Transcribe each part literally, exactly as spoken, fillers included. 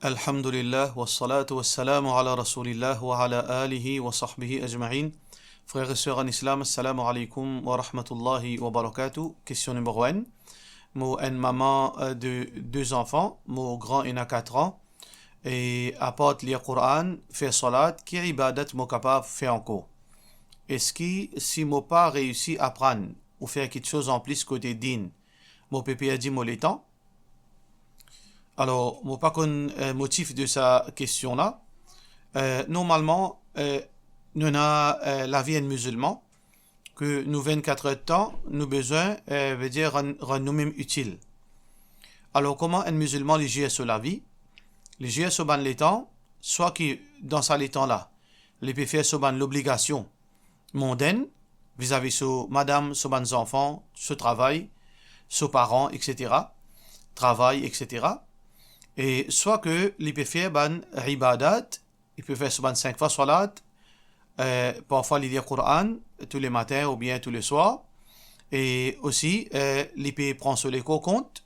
Alhamdulillah, wassalatu wassalamu ala Rasoulillah wa ala alihi wa sahbihi ajmain. Frer e ser an Islam, assalamu alaikum wa rahmatullahi wa barakatuh. Kestion nimero enn. Mo enn mama, eh, de de zanfan, mo gran ena kat an, e apar lir Koran, fer salat, ki ibadat mo kapav fer ankor? Eski si mo pa reisi aprann ou fer kiksoz anplis kote din, mo pe perdi mo letan? Alor, mo pa konn, eh, motif de sa kestion la. Eh, normalman, eh, nou ena, eh, lavi enn mizilman, ke nou vennkat er tan, nou bizin, eh, vedir rann, rann noumem itil. Alor, kouma enn mizilman li zer so lavi? Li zer so bann letan, swa ki dan sa letan la, li pe fer so bann lobligasion mondenn, vizavi so madam, so bann zanfan, so travay, so paran, et cetera, travay, et cetera. E swa ke li pe fer bann ibadat, li pe fer so bann sink fwa salat, eh, parfwa li lir Koran toulemartin oubien touleswar, e osi, eh, li pe pran so lekor kont,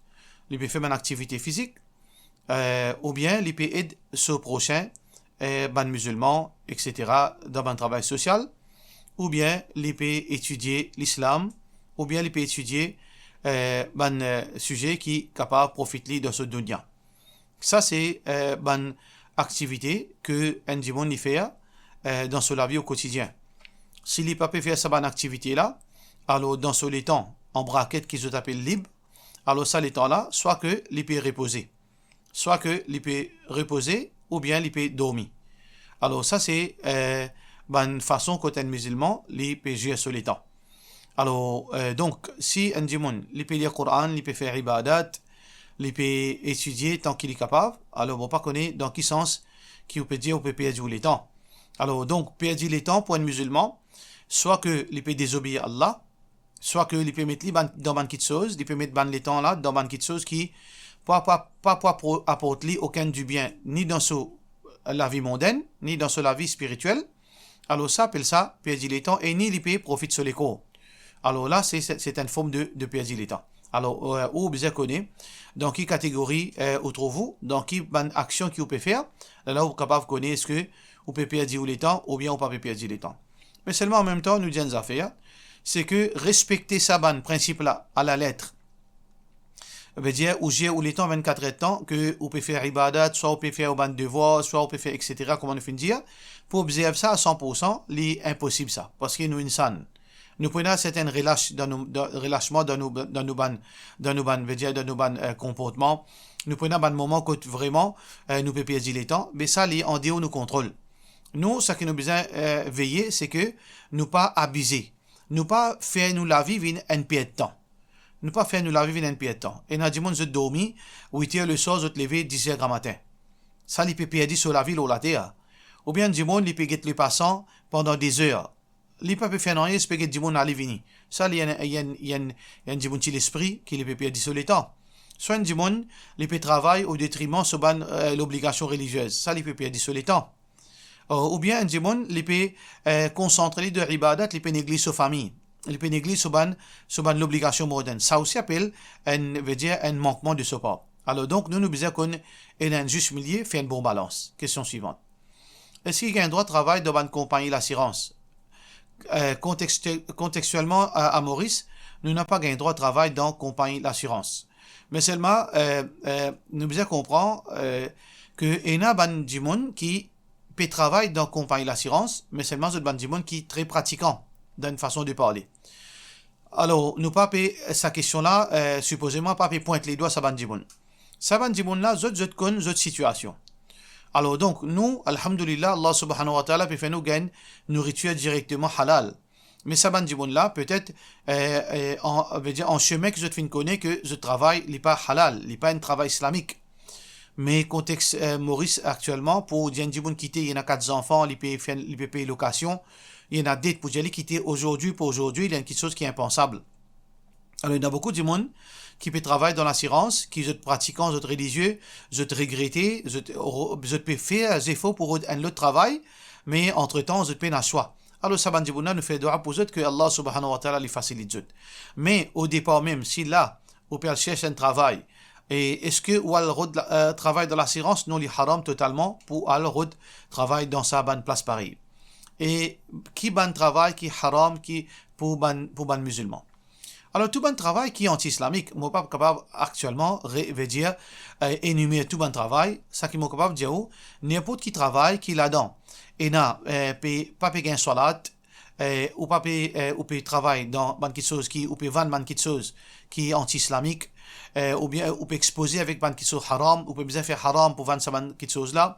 li pe fer bann aktivite fizik, eh, oubien li pe ed so prosin, eh, bann mizilman, et cetera, dan bann travay sosial, oubien li pe etidie lislam, oubien li pe etidie, eh, bann, eh, size ki kapav profit li dan so dounia. Sa se, eh, bann aktivite ke enn dimoun li fer, eh, dan so lavi o kotidien. Si li pa pe fer sa bann aktivite la, alor dan so letan, an braket ki zot apel lib, alor sa letan la, swa ke li pe repoze, swa ke li pe repoze, oubien li pe dormi. Alor sa se, eh, bann fason kot enn mizilman li pe zer so letan. Alor, eh, donk, si enn dimoun, li pe lir Koran, li pe fer ibadat, li pe etidie tan ki li kapav, alor mo pa kone dan ki sans ki ou pe dir ou pe perdi ou letan. Alor, donk, perdi letan pou enn mizilman, swa ke li pe dezobeir Allah, swa ke li pe met li bann, dan bann kiksoz, li pe met bann letan la dan bann kiksoz ki pa, pa, pa pou apor-, aport li okenn dibien, ni dan so lavi mondenn, ni dan so lavi spiritiel. Alor sa apel sa perdi letan e ni li pe profit so lekor. Alor la, se, se, se enn form de, de perdi letan. Alor, eh, ou bizin kone dan ki kategori, eh, ou trouv ou, dan ki bann aksion ki ou pe fer, la, la ou kapav kone eski ou pe perdi ou letan oubien ou pa pe perdi letan. Me selman anmemtan, nou dir enn zafer, se ke respekte sa bann prinsip la a la letre. Vedir, ou zer ou letan vennkat er tan, ke ou pe fer ibadat, swa ou pe fer ou bann devwar, swa ou pe fer et cetera, kouma nou finn dir, pou obzerv sa a san poursan, li inposib sa, parski nou insan. Nou pou ena sertin relas dan nou, dan, relasman dan nou, dan nou bann, dan nou bann, vedir, dan nou bann, eh, konportman. Nou pou ena bann moman kot vreman, eh, nou pe perdi letan, me sa li andeor nou kontrol. Nou, seki nou bizin, eh, veye, se ke nou pa abize. Nou pa fer nou lavi vinn enn pert tan. Nou pa fer nou lavi vinn enn pert tan. Ena dimoun zot dormi, wit er leswar, zot leve diz er gramatin. Sa li pe perdi so lavi lor later. Oubien dimoun li pe get lepasan pandan de zer. Li pa pe fer nanye, zis pe get dimoun ale vini. Sa li enn, enn, enn, enn dimoun ti lespri ki li pe perdi so letan. Swa enn dimoun, li pe travay o detriman so bann, eh, lobligasion reliziez. Sa li pe perdi so letan. Oubien enn dimoun, li pe, eh, konsantre li dan ibadat, li pe negliz so fami, li pe negliz so bann, so bann lobligasion mondenn. Sa osi apel enn, vedir enn mankman de so par. Alor donk, nou, nou bizin konn ena enn zis milie, fer enn bon balans. Kestion swivan. Eski gagn drwa travay dan bann konpagni lasirans? Eh, kontexte-, kontextielman, a, a Moris, nou napa gagn drwa travay dan konpagni lasirans. Me selman, eh, eh, nou bizin konpran, eh, ke ena bann dimoun ki pe travay dan konpagni lasirans, me selman zot bann dimoun ki tre pratikan dan enn fason de parle. Alor, nou pa pe, sa kestion la, eh, sipozeman pa pe pwint ledwa sa bann dimoun. Sa bann dimoun la, zot, zot konn zot sitiasion. Alor donk, nou, alhamdulillah, Allah subhanahu wa ta'ala pe fer nou gagn nouritir direkteman halal. Me sa bann dimoun la, petet, eh, eh, an, vedir an semin ki zot finn kone ke zot travay, li pa halal, li pa enn travay islamik. Me kontexte, eh, Moris aktielman, pou dir enn dimoun kite, li ena kat zanfan, li pe fer, li pe pey lokasion, li ena det, pou dir li kite ozordi pou ozordi, li enn kiksoz ki inpansab. Alor, ena boukou dimoun ki pe travay dan lasirans, ki zot pratikan, zot relizie, zot regrete, zot, zot pe fer zefor pou rod enn lot travay, me antretan, zot pena swa. Alor, sa bann dimoun la, nou fer dwa pou zot ke Allah subhanahu wa ta'ala li fasilit zot. Me o depar mem, si la, ou pe al sers enn travay, E eski ou al rod la, eh, travay dan lasirans? Non, li haram totalman pou al rod travay dan sa bann plas parey. E ki bann travay ki haram ki pou bann, pou bann mizilman? Alor, tou bann travay ki anti-islamik, mo pa kapav aktielman re-, vedir, eh, enimer tou bann travay. Sa ki mo kapav dir ou, ninport ki travay ki ladan ena, eh, pe, pa pe gagn swalat, eh, ou pa pe, eh, ou pe travay dan bann kiksoz ki, ou pe vann bann kiksoz ki anti-islamik, eh, oubien ou pe expoze avek bann kiksoz haram, ou pe bizin fer haram pou vann sa bann kiksoz la,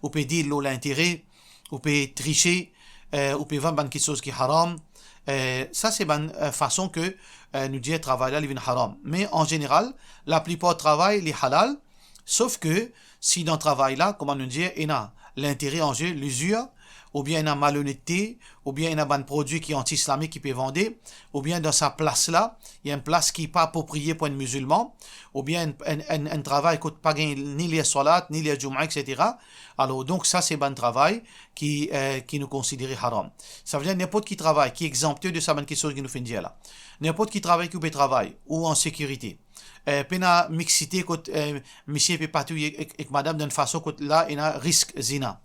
ou pe deal lor lintere, ou pe trise, eh, ou pe vann bann kiksoz ki haram. Eh, sa se bann, eh, fason ke, eh, nou dir travay la li vinn haram. Me an zeneral, laplipar travay li halal, sof ke si dan travay la, kouma nou dir, ena lintere an ze, lizir, oubien ena malonette, oubien ena bann prodwi ki anti-islamik ki pe vande, oubien dan sa plas la, ena enn plas ki pa apropriye pou enn mizilman, oubien enn, enn, enn, enn travay kot pa gagn ni lir swalat, ni lir Jummah, et cetera. Alor, donk, sa se bann travay ki, eh, ki nou konsidere haram. Savedir, ninport ki travay ki exanpte de sa bann kiksoz ki nou finn dir la. Ninport ki travay ki ou pe travay, ou an sekirite. Eh, pena mixité kot, eh, misie pe patouy ek, ek, ek madam dan enn fason kot la ena risk zina.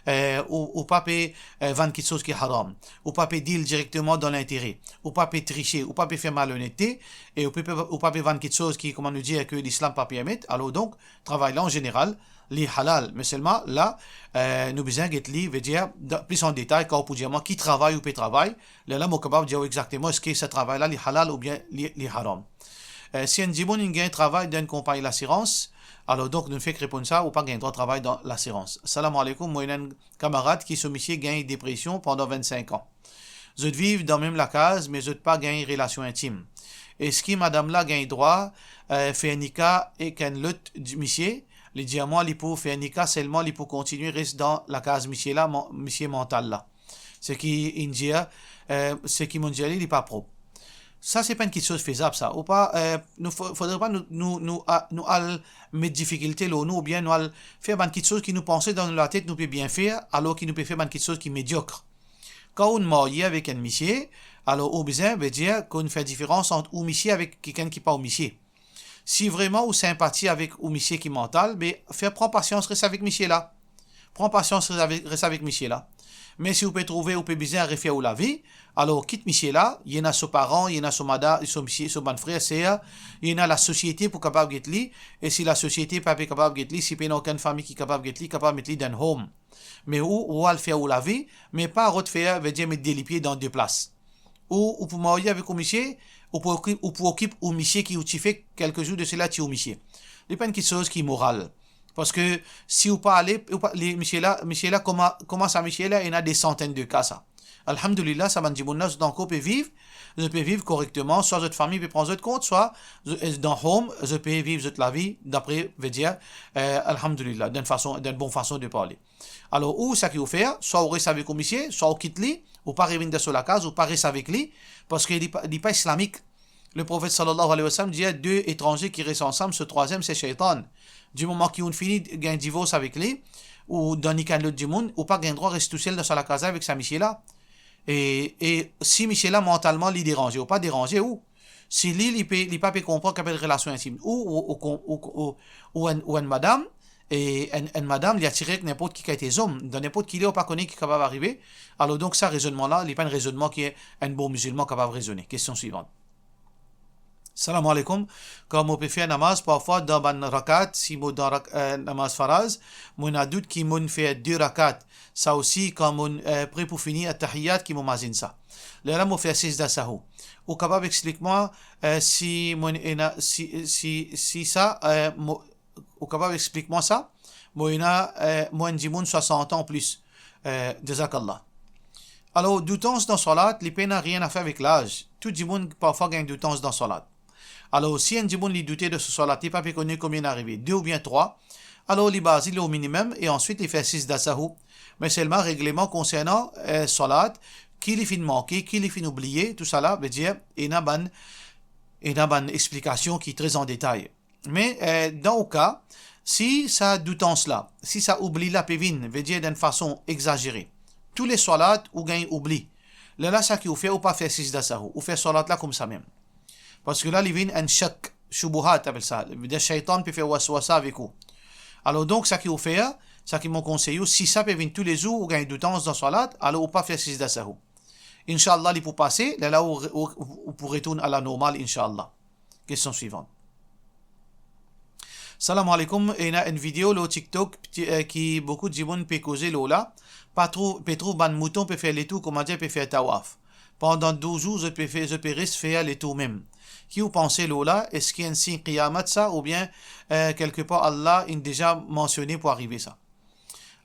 Eh, ou, ou pa pe, eh, vann kiksoz ki haram. Ou pa pe deal direkteman dan lintere. Ou pa pe trise, ou pa pe fer malonette, e ou pe, pe, ou pa pe vann kiksoz ki, kouma nou dir, ke lislam pa permet. Alor donk, travay la an zeneral, li halal. Me selman la, eh, nou bizin get li, vedir, dan, plis an detay, kan ou pou dir mwa ki travay ou pe travay, lerla mo kapav dir ou exakteman eski sa travay la li halal oubien li, li haram. Eh, si enn dimoun inn gagn travay dan enn konpagni lasirans, alor donk nou fek reponn sa, ou pa gagn drwa travay dan lasirans. Salam aleykoum, mo ena enn kamarad ki so misie gagn depresion pandan vennsenk an. Zot viv dan mem lakaz, me zot pa gagn relasion intim. Eski madam la gagn drwa, eh, fer nika ek enn lot di-, misie? Li dir mwa li pou fer nika, selman li pou kontigne res dan lakaz misie la, man-, misie mantal la. Seki inn dir, eh, seki monn dir li, li pa prop. Sa se pa enn kiksoz fezab sa. Ou pa, eh, nou fo-, fodre pa nou, nou, nou, a-, nou al met difikilte lor nou, oubien nou al fer bann kiksoz ki nou panse dan nou latet nou pe bien fer, alor ki nou pe fer bann kiksoz ki mediok. Kan ou marye avek enn misie, alor ou bizin, vedir, konn fer diferans ant ou misie avek kikenn ki pa ou misie. Si vreman ou sinpati avek ou misie ki mantal, be fer, pran pasians, res avek misie la. Pran pasians, res avek, res avek misie la. Me si ou pe trouve ou pe bizin refer ou lavi, alor kit misie la, ena so paran, ena so mada-, so misie, so bann frer, ser, ena lasosiete pou kapav get li, e si lasosiete pa pe kapav get li, si pena okenn fami ki kapav get li, kapav met li dan home. Me ou, ou al fer ou lavi, me pa rod fer, vedir met de lipie dan de plas. Ou, ou pou marye avek ou misie, ou pou oki-, ou pou okip ou misie ki ou ti fe, kelke zour de sela ti ou misie. Li pa enn kiksoz ki moral. Parski si ou pa ale, ou pa, li, misie la, misie la, kouma, kouma sa misie la, ena de santenn de ka sa. Alhamdulillah, sa bann dimoun la, zot ankor pe viv, zot pe viv korekteman, swa zot fami pe pran zot kont, swa zot, eh, dan home, zot pe viv zot lavi, dapre, vedir, eh, alhamdulillah, dan enn fason, dan enn bon fason de parle. Alor, ou, seki ou fer, swa ou res avek ou misie, swa ou kit li, ou pa revinn dan so lakaz, ou pa res avek li, parski li pa, li pa islamik. Le Profet sallallahu alayhi wa sallam dir, de etranze ki res ansam, so trwaziem se sheytan. Di moman ki ou'nn fini gagn divors avek li, ou dan nik enn lot dimoun, ou pa gagn drwa res tousel dan sa lakaz la avek sa misie la. E, e si misie la mantalman li deranze, ou pa deranze ou. Si li, li pe, li pa pe konpran ki apel relasion intim. Ou, ou, ou, ou, ou, ou enn, ou enn madam, e enn, enn madam, li atire ek ninport ki kalite zom, dan ninport ki ler ou pa kone ki kapav arive. Alor donk sa rezonnman la, li pa enn rezonnman ki enn bon mizilman kapav rezone. Kestion swivant. Salam aleykoum. Kan mo pe fer namaz, parfwa dan bann rakat, si mo dan rak-, eh, namaz faraz, mo ena dout ki mo'nn fer de rakat. Sa osi, kan mo'nn, eh, pre pou fini atahiyat ki mo mazinn sa. Lerla mo fer sijda sahou. Ou kapav explik mwa, eh, si mo'nn ena, si, si, si sa, eh, mo, ou kapav explik mwa sa? Mo ena, eh, mo enn dimoun swasant an plis. Eh, jazakallah. Alor, doutans dan swalat, li pena rien a fer avek laz. Tou dimoun parfwa gagn doutans dan swalat. Alor, si enn dimoun li doute de so swalat, li pa pe kone konbien arive, de oubien trwa, alor li baze li o minimem e answit li fer sijda sahou. Me selman regleman konsernan, eh, swalat, ki li finn manke, ki li finn oubliye, tousala, vedir, ena bann, ena bann explikasion ki tre an detay. Me, eh, dan ou ka, si sa doutans la, si sa oubli la pe vinn, vedir dan enn fason exazere, tou le swalat ou gagn oubli, lerla seki ou fer, ou pa fer sijda sahou, ou fer swalat la koumsa mem. Parski la, li vinn enn shak, shubuhat apel sa, vedir Shaitan pe fer waswasa avek ou. Alor donk, sa ki ou fer, sa ki mo konsey ou, si sa pe vinn toulezour, ou gagn doutans dan swalat, alor ou pa fer sijda sahou. Inshallah, li pou pase, lerla ou, ou, ou pou retourn a la normal, inshallah. Kestion swivan. Salam alaikum, ena enn video lor TikTok, ti-, eh, ki boukou dimoun pe koze lor la, pa trou-, pe trouv bann mouton pe fer letour, kouma dir, pe fer tawaf. Pandan douz zour, zot pe fer, zot pe res fer letour mem. Ki ou panse lor la? Eski enn sign qiyamat sa, oubien, eh, kelkepar Allah inn deza mansione pou arive sa?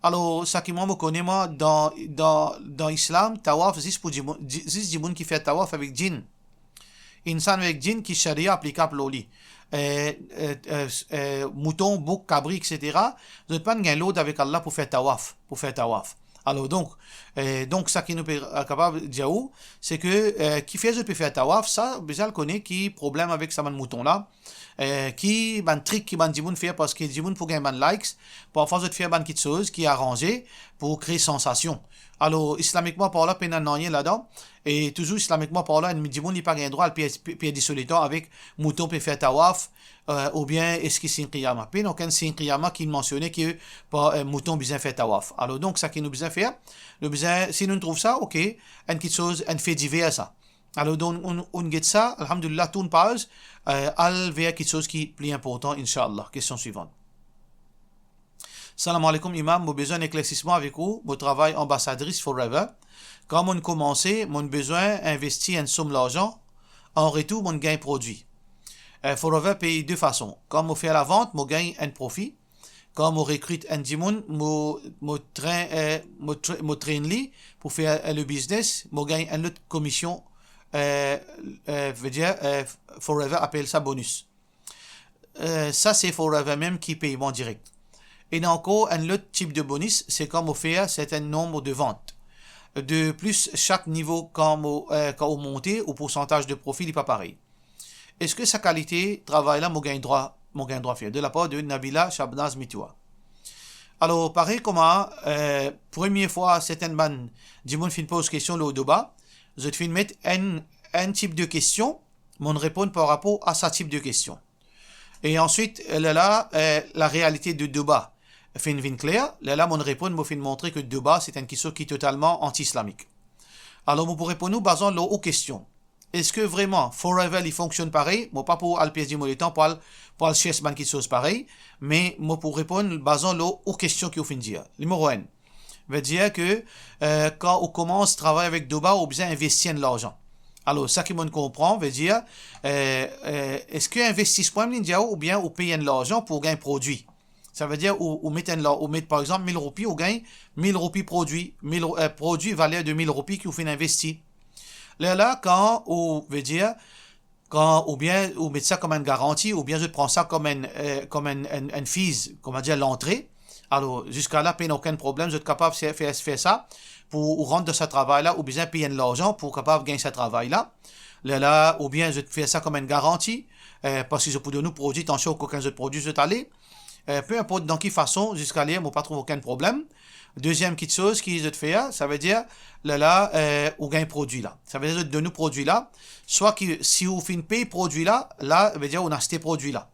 Alor, sa ki mwa mo kone, mwa, dan, dan, dan Islam, tawaf zis pou dimoun, di-, zis dimoun ki fer tawaf avek jinn. Insan avek jinn ki sharia aplikab lor li. Eh, eh, eh, eh, mouton, bouk, kabri, et cetera, zot pa'nn gagn lord avek Allah pou fer tawaf, pou fer tawaf. Alor donk, eh, donk sa ki nou pe, eh, kapav dir ou, se ke, eh, kifer zot pe fer tawaf, sa, bizin al kone ki problem avek sa bann mouton la, eh, ki bann trik ki bann dimoun fer, parski dimoun pou gagn bann likes, parfwa zot fer bann kiksoz ki aranze pou kree sansasion. Alor, islamikman parlan, pena nanye ladan, e touzour islamikman parlan, enn dimoun li pa gagn drwa al per-, per-, perdi so letan avek mouton pe fer tawaf, eh, oubien eski sign qiyamat. Pena okenn sign qiyamat ki mansione ki par, eh, mouton bizin fer tawaf. Alor donk, sa ki nou bizin fer, nou bizin, si nou trouv sa, ok, enn kiksoz, enn fe diver sa. Alor donk, ou, ou get sa, alhamdulillah, tourn paz, eh, al ver kiksoz ki pli inportan, inshallah. Kestion swivan. Salam alaikum, Imam, mo bizin enn eklersisman avek ou, mo travay anbasadris Forever. Kan mo'nn koumanse, mo'nn bizin investi enn som larzan, an retour mo'nn gagn prodwi. Eh, Forever pey de fason. Kan mo fer lavant, mo gagn enn profi. Kan mo rekrit enn dimoun, mo, mo tren-, eh, mo tre-, mo train li pou fer, eh, le biznes, mo gagn enn lot komision, eh, eh, vedir, eh, Forever apel sa bonis. Eh, sa se Forever mem ki pey mwa direk. Ena ankor enn lot tip de bonis, se kan mo fer sertenn nonb de vant. De plis, sak nivo kan mo, eh, kan ou monte, ou poursantaz de profi li pa parey. Eski sa kalite travay la mo gagn drwa, mo gagn drwa fer? De lapar de Nabila Shabnaz Mitoua. Alor, parey kouma, eh, premie fwa sertenn bann dimoun finn poz kestion lor Doba, zot finn met enn, enn tip de kestion, mo'nn reponn par rapor a sa tip de kestion. E answit, lerla, eh, larealite de Doba finn vinn kler, lerla mo'nn reponn, mo finn montre ke Doba se enn kiksoz ki totalman anti-islamik. Alor, mo pou reponn ou bazan lor ou kestion. Eski vreman Forever li fonksionn parey? Mo pa pou al perdi mo letan pou al, pou al sers bann kiksoz parey, me mo pou reponn bazan lor ou kestion ki ou finn dir. Nimero enn, vedir ke, eh, kan ou koumans travay avek Doba, ou bizin investi enn larzan. Alor, sa ki mo'nn konpran, vedir, eh, eh, eski investisman li dir ou, oubien ou pey enn larzan pou gagn prodwi? Savedir ou, ou met enn la-, ou met par exanp mil roupi, ou gagn mil roupi prodwi, mil rou-, eh, prodwi valer de mil roupi ki ou finn investi. Lerla, kan ou, vedir, kan oubien ou met sa kom enn garanti, oubien zot pran sa kom enn, eh, kom enn, enn, enn fees, kouma dir, lantre. Alor, ziska la, pena okenn problem, zot kapav fer, fer, fer sa, pou ou rant dan sa travay la, ou bizin pey enn larzan pou ou kapav gagn sa travay la. Lerla, oubien zot fer sa kom enn garanti, eh, parski zot pou donn ou prodwi, tansion okenn zot prodwi zot ale. Eh, pe inport dan ki fason, ziska ler, mo pa trouv okenn problem. Deziem kiksoz ki zot fer, savedir, lerla, eh, ou gagn prodwi la. Savedir, zot donn ou prodwi la, swa ki, si ou finn pey prodwi la, la, vedir, ou aste prodwi la.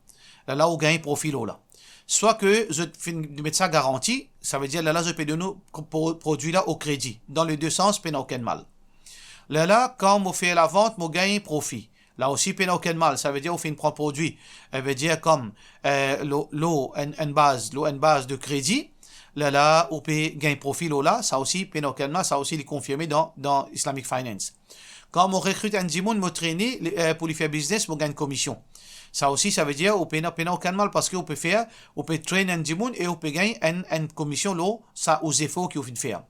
Lerla, ou gagn profi lor la. Swa ke zot finn met sa garanti, savedir, lerla, zot pe donn ou pro-, prodwi la o kredi. Dan le de sans, pena okenn mal. Lerla, kan mo fer lavant, mo gagn profi. La osi, pena okenn mal, savedir ou finn pran prodwi, eh, vedir kom, eh, lor, lor enn, enn baz, lor enn baz de kredi, lerla ou pe gagn profi lor la, sa osi, pena okenn mal, sa osi li konfirme dan, dan Islamic Finance. Kan mo rekrit enn dimoun, mo train li, eh, pou li fer biznes, mo gagn komision. Sa osi, savedir ou pena, pena okenn mal, parski ou pe fer, ou pe train enn dimoun e ou pe gagn enn, enn komision lor sa, ou zefor ki ou finn fer.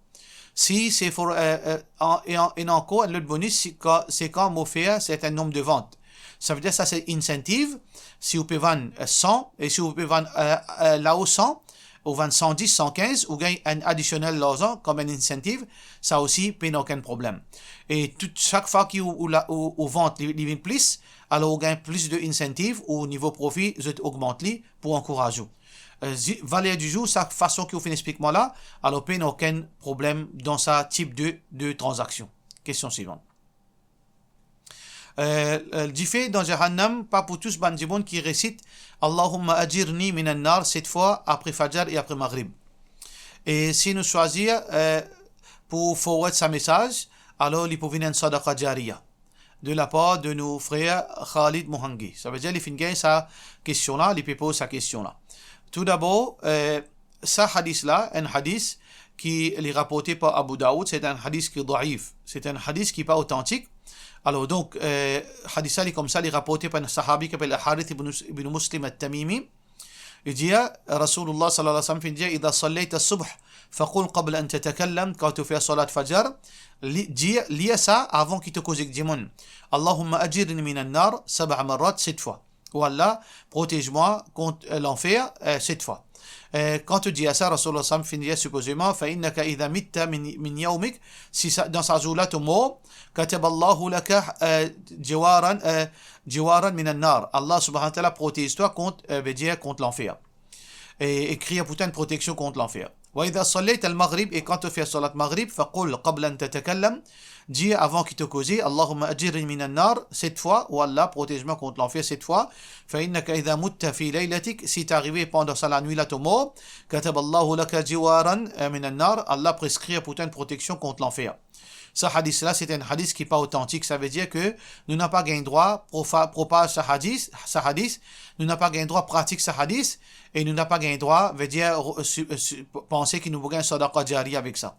Si se for-, eh, eh, an-, e an-, ena ankor enn lot bonis, se kan, se kan mo fer sertenn nonb de vant. Savedir sa se incentive, si ou pe vann, eh, san, e si ou pe vann, eh, eh, lao san, ou vann san dis, san kinz, ou gagn enn adisionel larzan kom enn incentive, sa osi pena okenn problem. E tou, sak fwa ki ou, ou la, ou, ou vant li, li vinn plis, alor ou gagn plis de incentive, ou nivo profi, zot ogmant li pou ankouraz ou. Eh, zi-, valer di zour, sa fason ki ou finn explik mwa la, alor pena okenn problem dan sa tip de, de tranzaksion. Kestion swivan. Euh, euh, dife dan Jahannam pa pou tous bann dimoun ki resit Allahumma ajirni minan nar set fwa apre Fajr e apre Maghrib. E si nou swazir, euh, pou forward sa mesaz, alor li pou vinn enn sadaqa jariya de lapar de nou frer Khalid Mohangi. Savedir li finn gagn sa kestion la, li pe poz sa kestion la. Toudabor, euh, sa hadis la, enn hadis ki li raporte par Abu Daoud, se enn hadis ki daif, se enn hadis ki pa otantik. Alor donk, euh, hadis la li koumsa, li raporte par enn sahabi ki apel Harith ibn, ibn Muslim at-Tamimi. Li dir, Rasoulullah sallallahu alayhi wa sallam finn dir, "Idha sallayta subh, faqul qabla an tatakallam," kan to fer salat Fajr, li, dir, lir sa avan ki to koz ek dimoun. "Allahumma ajirni minan nar," sab'a marrat, set fwa. "Oh Allah, protez mwa kont, euh, lanfer," euh, set fwa. Euh, kan to dir sa, Rasoulullah sallam finn dir sipozeman, "Fa innaka idha mitta min, min yawmik," si sa, dan sa zour la to mor, "kataballahu laka, euh, jiwaran, euh, jiwaran minan nar." Allah subhanahu wa ta'ala protez twa kont, euh, vedir kont lanfer. E, ekrir pou twa enn proteksion kont lanfer. "Wa idha sallayta al-maghrib," e kan to fer salat Maghrib, "faqul qabla an tatakallam," dir avan ki to koze, "Allahumma ajirni minan nar," set fwa, "Oh Allah, protez mwa kont lanfer," set fwa, "fa innaka idha mutta fi laylatik," si to arive pandan sa lanwit la to mor, "kataballahu laka jiwaran, eh, minan nar," Allah preskrir pou twa enn proteksion kont lanfer. Sa hadis la, se enn hadis ki pa otantik. Savedir ke nou napa gagn drwa profa-, propaz sa hadis, sa hadis, nou napa gagn drwa pratik sa hadis, e nou napa gagn drwa, vedir, ro-, si, si, panse ki nou pou gagn sadaqa jariya avek sa.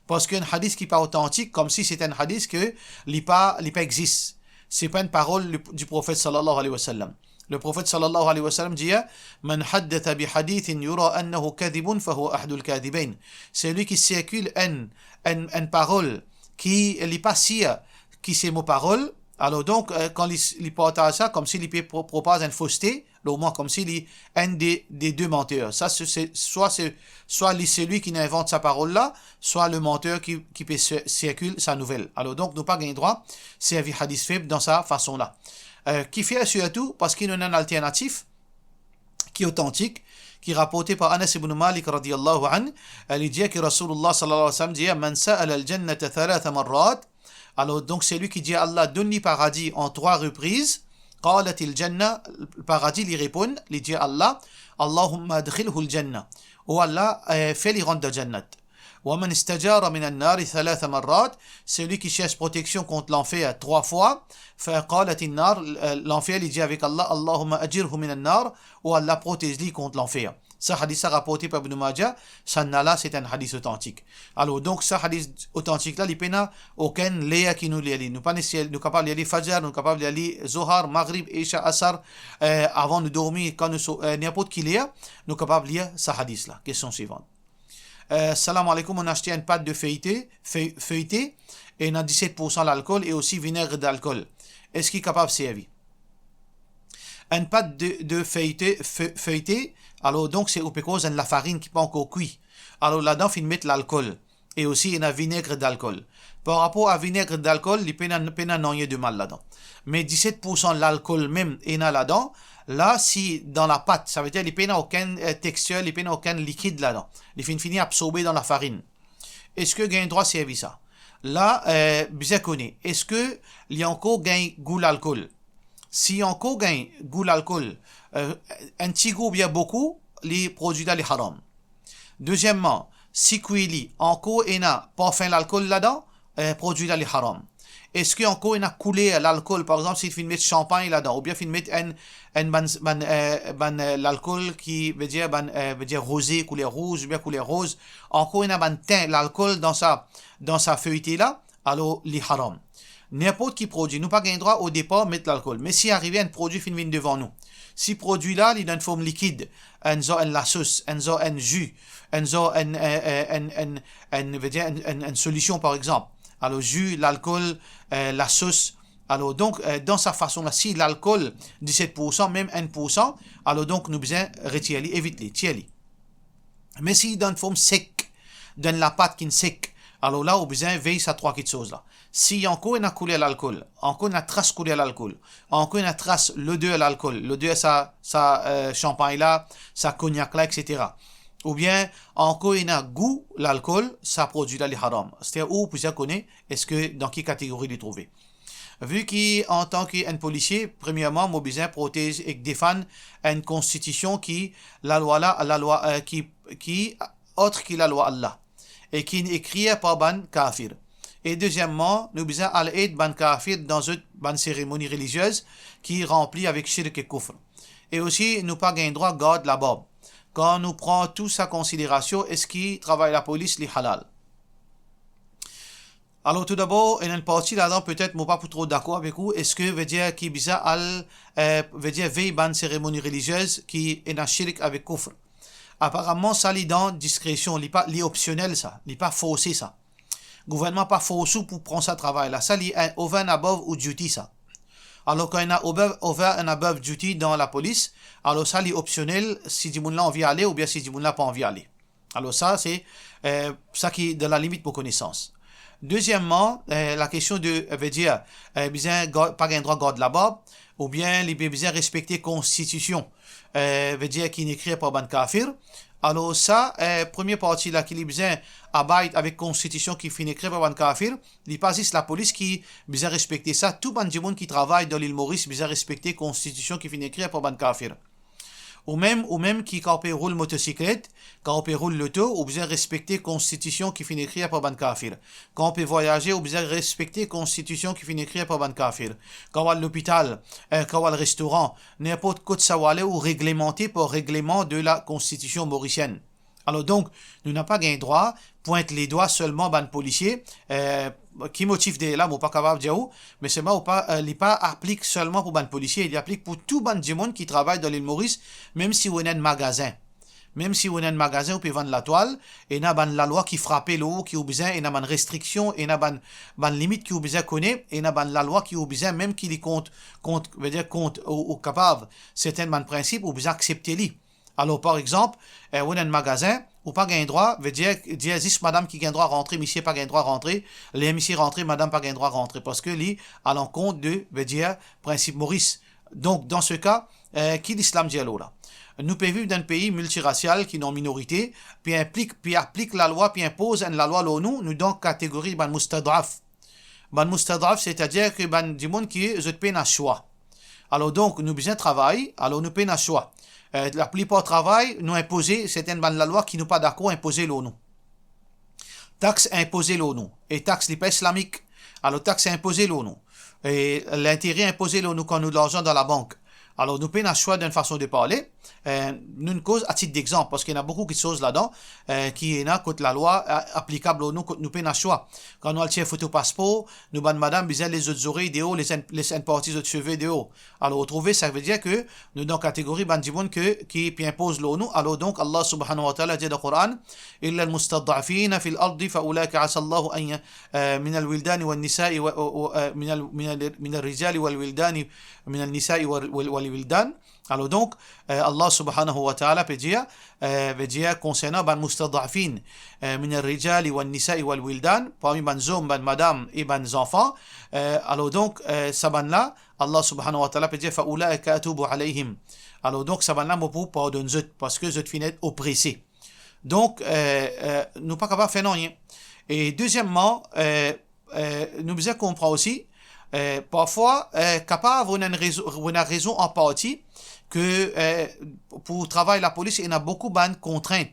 Parski enn hadis ki pa otantik, koumsi se enn hadis ke li pa, li pa exist. Se pa enn parol du, du profet sallallahu alayhi wa sallam. Le profet sallallahu alayhi wa sallam dir, "Man haddatha bi hadithin yura annahu kadhibun, fa huwa ahadul kadhibain." Selwi ki sirkil enn, enn, enn parol ki li pa sir ki se mo parol, alor donk, euh, kan li, li partaz sa, koumsi li pe pro-, propaz enn foste, lor mwa, koumsi li enn de, de de manter. Sa, se, se, swa se, swa li selwi ki inn invant sa parol la, swa le manter ki, ki pe sir-, sirkil sa nouvel. Alor donk, nou pa gagn drwa servi hadis feb dan sa fason la. Euh, kifer sirtou, parski nou ena enn alternatif ki otantik, ki raporte par Anas ibn Malik radiyallahu anhu, euh, li dir ki Rasoulullah sallallahu alayhi wa sallam dir, "Man sa'ala al-jannata thalatha marrat," Alor, donk, selwi ki dir Allah donn li paradi an trwa repriz, qalatil janna, paradi li reponn, li dir Allah, "Allahumma adkhilhul janna." O Allah, eh, fer li rant dan jannat. "Wa man istajara minan nari thalatha marrat," selwi ki sers proteksion kont lanfer trwa fwa, fa qalatin nar, eh, lanfer li dir avek Allah, "Allahumma ajirhu minan nar," o Allah protez li kont lanfer. Sa hadis la raporte par Ibn Majah, sa la se enn hadis otantik. Alor, donk, sa hadis otantik la, li pena okenn ler ki nou lir li. Nou pa neseser, nou kapav lir li Fajr, nou kapav lir li Zohar, Maghrib, Isha, Asar, eh, avan nou dormi, kan nou so-, eh, ninport ki ler, nou kapav lir sa hadis la. Kestion swivan. Eh, salam aleykoum, on a acheté une pâte de feuilleté, feu-, feuilleté, ena diset poursan lalkol e osi vineg dalkol. Eski kapav servi? Enn pat de, de feyte, fe-, feyte, alor donk se ou pe koz enn lafarinn ki pa ankor kwi. Alor ladan finn met lalkol e osi ena vineg dalkol. Par rapor a vineg dalkol, li pena, pena nanye de mal ladan. Me diset poursan lalkol mem ena ladan, la si dan lapat, savedir li pena okenn, eh, texture, li pena okenn likid ladan. Li finn fini absorbe dan lafarinn. Eski gagn drwa servi sa? La, eh, bizin kone, eski li ankor gagn gou lalkol? Si ankor gagn gou lalkol, eh, enn ti gou oubien boukou, li prodwi la li haram. Dezieman, si kwi li ankor ena parfin lalkol ladan, eh, prodwi la li haram. Eski ankor ena kouler lalkol, par exanp, si finn met chanpagn ladan, oubien finn met enn, enn bann, bann, eh, bann, eh, lalkol ki vedir bann, eh, vedir roze, kouler rouz oubien kouler roz, ankor ena bann tin lalkol dan sa, dan sa feyte la, alor li haram. Ninport ki prodwi, nou pa gagn drwa o depar met lalkol. Me si arive enn prodwi finn vinn devan nou, si prodwi la, li dan enn form likid, enn zar enn lasos, enn zar enn zi, enn zar enn, eh, eh, enn, enn, enn, vedir enn, enn, enn solision, par exanp. Alor, zi, lalkol, eh, lasos. Alor, donk, eh, dan sa fason la, si lalkol, diset poursan, mem enn poursan, alor, donk, nou bizin retir li, evit li, tir li. Me si li dan form sek, dan lapat ki sek, alor la, ou bizin vey sa trwa kiksoz la. Si ankor ena kouler lalkol, ankor ena tras kouler lalkol, ankor ena tras loder lalkol, loder sa, sa, eh, chanpagn la, sa konyak la, et cetera. Oubien ankor ena gou lalkol, sa prodwi la li haram. Setadir ou bizin kone eski dan ki kategori li trouve. Vi ki antan ki enn polisie, premierman, mo bizin protez ek defann enn konstitision ki lalwa la, lalwa, eh, ki, ki ot ki lalwa Allah, e ki ekrir par bann kafir. E deziemman, nou bizin al ed bann kafir dan zot bann seremoni reliziez ki ranpli avek shirk e koufr. E osi, nou pa gagn drwa gard labarb. Kan nou pran tou sa konsiderasion, eski travay lapolis li halal? Alor, toudabor, ena enn parti ladan, petet mo pa pou tro dakor avek ou, eski vedir ki bizin al, eh, vedir vey bann seremoni reliziez ki ena shirk avek koufr? Aparaman, sa li dan diskresion, li pa, li opsionel sa, li pa forse sa. Gouvernman pa fors ou pou pran sa travay la. Sa li enn over and above ou duty sa. Alor, kan ena over, over and above duty dan lapolis, alor sa li opsionel si dimoun la anvi ale oubien si dimoun la pa anvi ale. Alor sa, se, eh, sa ki dan lalimit mo konesans. Deziemman, eh, lakestion de, eh, vedir, eh, bizin gard, pa gagn drwa gard labarb, oubien li bizin respekte konstitision, eh, vedir ki inn ekrir par bann kafir. Alor sa, eh, premie parti la ki li bizin abide avek konstitision ki finn ekrir par bann kafir, li pa zis lapolis ki bizin respekte sa, tou bann dimoun ki travay dan Lil Moris bizin respekte konstitision ki finn ekrir par bann kafir. Ou mem, ou mem ki kan ou pe roul motosiklet, kan ou pe roul loto, ou bizin respekte konstitision ki finn ekrir par bann kafir. Kan ou pe vwayaze, ou bizin respekte konstitision ki finn ekrir par bann kafir. Kan ou al lopital, eh, kan ou al restoran, ninport kot sa ou ale, ou reglemante par regleman de la konstitision morisienn. Alor donk, nou napa gagn drwa pwint ledwa selman bann polisie, eh, ki motif deryer la, mo pa kapav dir ou, me selman ou pa, eh, li pa aplik selman pou bann polisie, li aplik pou tou bann dimoun ki travay dan Lil Moris, mem si ou ena enn magazin. Mem si ou ena enn magazin, ou pe vann latwal, ena bann lalwa ki frape lor ou, ki ou bizin, ena bann restriksion, ena bann, bann limit ki ou bizin kone, ena bann lalwa ki ou bizin, mem ki li kont, kont, vedir kont, ou, ou kapav, sertin bann prinsip, ou bizin aksepte li. Alor, par exanp, eh, ou ena enn magazin, ou pa gagn drwa, vedir, dir zis madam ki gagn drwa rantre, misie pa gagn drwa rantre, ler misie rantre, madam pa gagn drwa rantre, parski li alankont de, vedir, prinsip Moris. Donk, dan se ka, eh, ki Lislam dir lor la? Nou pe viv dan enn pei miltirasial ki nou an minorite, pe aplik, pe aplik lalwa, pe inpoz enn lalwa lor nou, nou dan kategori bann mustad'af. Bann mustad'af, setadir ki bann dimoun ki zot pena swa. Alor donk, nou bizin travay, alor nou pena swa. Eh, laplipar travay, nou inpoze sertin bann lalwa ki nou pa dakor inpoze lor nou. Tax inpoze lor nou, e tax li pa islamik. Alor tax inpoze lor nou, e lintere inpoze lor nou kan nou larzan dan labank. Alor nou pena swa, dan enn fason de parle, eh, nou koz a tit dexanp, parski ena boukou kiksoz ladan, eh, ki ena kot lalwa, eh, aplikab lor nou, kot nou pena swa. Kan nou al tir foto paspor, nou bann madam bizin les zot zorey deor, les enn, les enn parti zot seve deor. Alor, ou trouve, sa vedir ke nou dan kategori bann dimoun ke, ki pe inpoz lor nou. Alor donk, Allah subhanahu wa ta'ala dir dan Koran, "Illa al-mustad'afina fil ardi fa ulaika asa Allahu an ya-, eh, minal wildani wan nisa'i wa, wa, wa, eh, minal, minal, minal rijali wal wildani, minal nisa'i wal, wal, wal wildan." Alor donk, eh, Allah subhanahu wa ta'ala pe dir, eh, pe dir konsernan bann mustad'afin, eh, minal rijali wan nisa'i wal wildan, parmi bann zom, bann madam e bann zanfan. Eh, alor donk, eh, sa bann la, Allah subhanahu wa ta'ala pe dir, "Fa ulaika atubu alayhim." Alor donk, sa bann la, mo pou pardonn zot, parski zot finn et oprese. Donk, eh, eh, nou pa kapav fer nanye. E deziemman, eh, eh, nou bizin konpran osi, eh, parfwa, eh, kapav ou ena enn rezon, ou ena rezon an parti ke, eh, pou travay lapolis, ena boukou bann kontrint,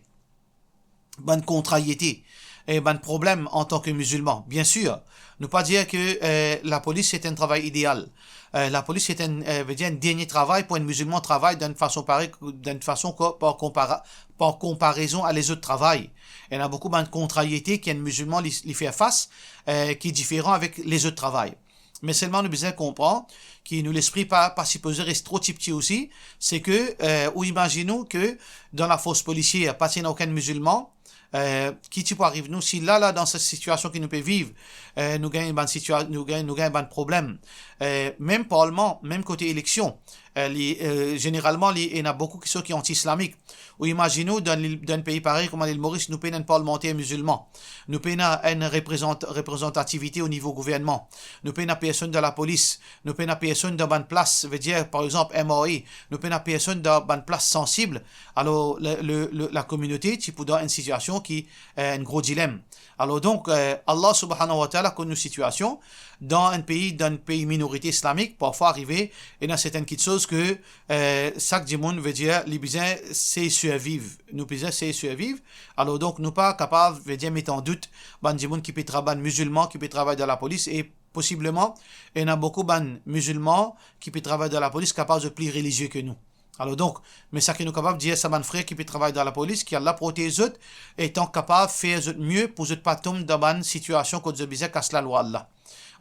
bann kontrariete, e bann problem antan ke mizilman. Biensir, nou pa dir ke, eh, lapolis se enn travay ideal. Eh, lapolis se enn, eh, vedir enn dernie travay pou enn mizilman travay dan enn fason parey, dan enn fason ko-, par konpara-, par konparezon a lezot travay. Ena boukou bann kontrariete ki enn mizilman li, li fer fas, eh, ki diferan avek lezot travay. Me selman nou bizin konpran ki nou lespri pa, pa sipoze res tro tipti osi, se ke, eh, ou imazinn ou ke dan lafors polisier, pa ti ena okenn mizilman, eh, ki ti pou ariv nou si la, la, dan sa sitiasion ki nou pe viv, eh, nou gagn bann sitia-, nou gagn, nou gagn bann problem. Eh, mem parlman, mem kote eleksion, eh, li, eh, zeneralman, li, ena boukou kiksoz ki anti-islamik. Ou imazinn ou, dan lil, dan enn pei parey kouma Lil Moris, nou pena enn parlmanter mizilman. Nou pena enn reprezant-, reprezantativite o nivo gouvernman. Nou pena personn dan lapolis. Nou pena personn dan bann plas, vedir, par exanp, M R A. Nou pena personn dan bann plas sansib. Alor, le, le, le, lakominote ti pou dan enn sitia-, ki, eh, enn gro dilem. Alor donk, eh, Allah subhanahu wa ta'ala konn nou sitiasion. Dan enn pei, dan enn pei minorite islamik, parfwa arive, ena sertenn kiksoz ke, eh, sak dimoun, vedir, li bizin sey sirviv. Nou bizin sey sirviv. Alor donk, nou pa kapav, vedir, met an dout bann dimoun ki pe tra-, bann mizilman ki pe travay dan lapolis e posibleman, ena boukou bann mizilman ki pe travay dan lapolis, kapav zot pli relizie ke nou. Alor donk, me sa ki nou kapav dir sa bann frer ki pe travay dan lapolis, ki Allah protez zot, etan kapav fer zot mie pou zot pa tom dan bann sitiasion kot zot bizin kas lalwa Allah.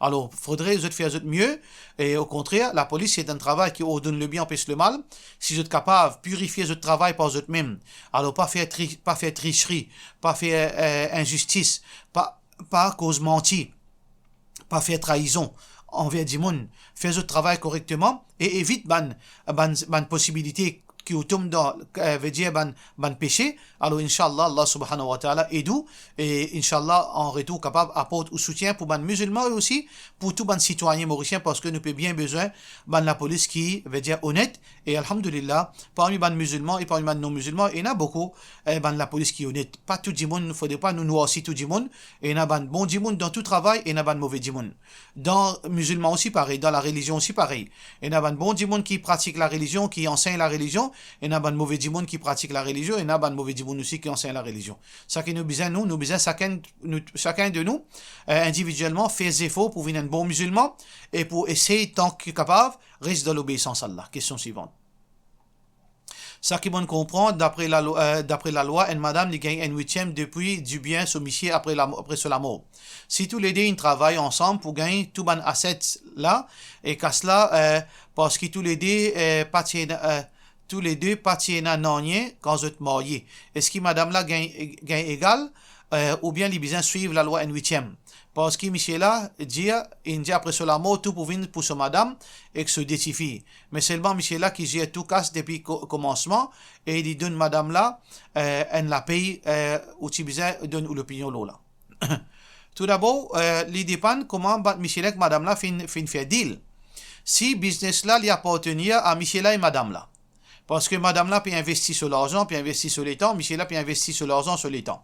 Alor, fodre zot fer zot mie, e okontrer, lapolis se enn travay ki ordonn lebien, anpes lemal. Si zot kapav pirifie zot travay par zot mem, alor pa fer tri-, pa fer trisri, pa fer, eh, inzistis, pa, pa koz manti, pa fer traizon anver dimoun, fer zot travay korekteman e evit bann, bann, bann posibilite ki ou tom dan, eh, vedir bann, bann pese. Alor, inshallah, Allah subhanahu wa ta'ala ed ou, e inshallah, an retour, kapav aport ou soutien pou bann mizilman e osi pou tou bann sitwayin morisien, parski nou pe bien bizin bann lapolis ki, vedir, onet, e alhamdulillah, parmi bann mizilman e parmi bann non-mizilman, ena boukou, eh, bann lapolis ki onet. Pa tou dimoun, fodre pa nou nwarsi tou dimoun. Ena bann bon dimoun dan tou travay, ena bann move dimoun. Dan mizilman osi parey, dan larelizion osi parey. Ena bann bon dimoun ki pratik larelizion, ki ansegn larelizion, ena bann move dimoun ki pratik larelizion, ena bann move dimoun osi ki ansegn larelizion. Sa ki nou bizin, nou, nou bizin sakenn, nou, sakenn de nou, eh, individielman, fer zefor pou vinn enn bon mizilman e pou esey, tan ki kapav, res dan lobeisans Allah. Kestion swivan. Sa ki mo'nn konpran, dapre lalwa, eh, dapre lalwa, enn madam, li gagn enn witiem depi dibien so misie apre la, apre so lamor. Si toulede inn travay ansam pou gagn tou bann assets la, e kas la, eh, parski toulede, eh, pa ti ena, eh, toulede pa ti ena nanye kan zot marye, eski madam la gagn, gagn egal, eh, oubien li bizin swiv lalwa enn witiem? Parski misie la dir, inn dir apre so lamor, tou pou vinn pou so madam ek so de tifi. Me selman misie la ki zer tou kas depi ko-, komansman e li donn madam la, eh, enn lapey, eh, ou ti bizin donn ou lopinion lor la. Toudabor, eh, li depann kouma ba-, misie la ek madam la finn, finn fer deal. Si biznes la li apartenir a misie la e madam la, parski madam la pe investi so larzan, pe investi so letan, misie la pe investi so larzan, so letan.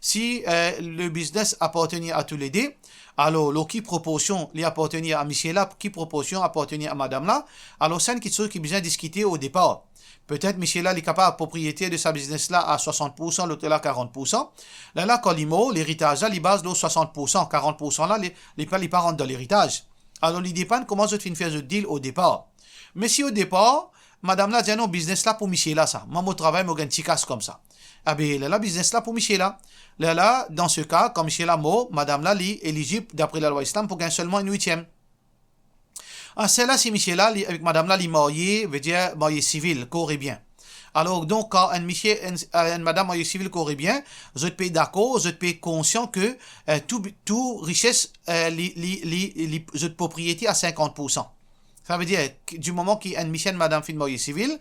Si, eh, le biznes apartenir a toulede, alor lor ki proporsion li apartenir a misie la, ki proporsion apartenir a madam la, alor sa enn kiksoz ki bizin diskite o depar. Petet misie la li kapav propriyeter de sa biznes la a swasant poursan, lot la karant poursan. Lerla kan li mor, leritaz la li baz lor swasant poursan, karant poursan la li, li pa, li pa rant dan leritaz. Alor li depann kouma zot finn fer zot deal o depar. Me si o depar madam la dir, "Non, biznes la pou misie la sa. Mwa mo travay, mo gagn ti kas koumsa." Abe, lerla biznes la pou misie la. Lerla, dan se ka, kan misie la mor, madam la li elizib dapre lalwa Islam pou gagn selman enn witiem. Aster la, si misie la, li, avek madam la, li marye, vedir marye sivil, kor e bien. Alor donk, kan enn misie, enn, enn madam marye sivil, kor e bien, zot pe dakor, zot pe konsian ke, eh, tou, tou rises, eh, li, li, li, li, zot propriyete a sinkant poursan. Savedir, ki, di moman ki enn misie, enn madam finn marye sivil,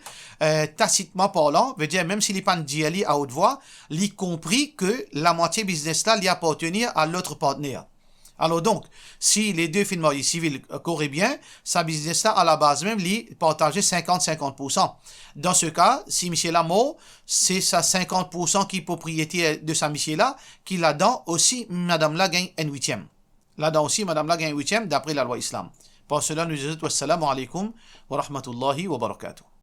eh, tasitman parlan, vedir mem si li pa'nn dir li a haute voix, li konpri ke lamwatie biznes la, li apartenir a lot partner. Alor donk, si le de finn marye sivil, eh, kor e bien, sa biznes la, alabaz mem, li partaze sinkant sinkant poursan. Dan se ka, si misie la mor, se sa sinkant poursan ki propriyete de sa misie la, ki ladan osi madam la gagn enn witiem. Ladan osi, madam la gagn witiem, dapre lalwa Islam. Par sela, nou dir zot, wassalamu alaikum wa rahmatullahi wa barakatuh.